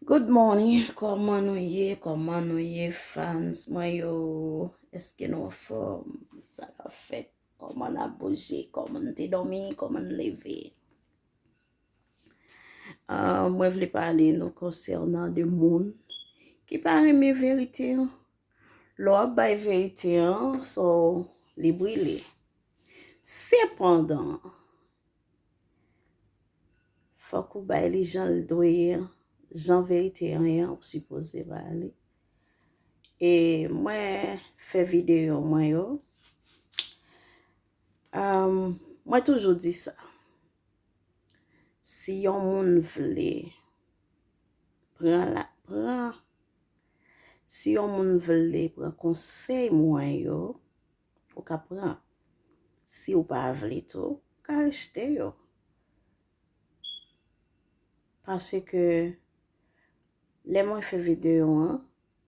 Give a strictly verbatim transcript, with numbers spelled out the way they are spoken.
Good morning, kòman nou ye? Kòman nou ye, fans mwen yo? Èske nou anfòm? Sa k ap fèt? Kòman n ap bouje? Kòman n te dòmi? Kòman n leve? Ah, mwen vle pale nou konsènan de moun ki pa renmen verite an. Lè w ap bay verite an, so, li brile. Sepandan, fòk ou bay li jan l dwe ye, jan verite an ye, ou sipoze ba li. E mwen fè videyo mwen yo, um, mwen toujou di sa. Si yon moun vle pran la, pran. Si yon moun vle pran konsèy mwen yo, ou ka pran. Si ou pa vle tou, ou ka rejte yo. Paske lè mwen fè videyo an,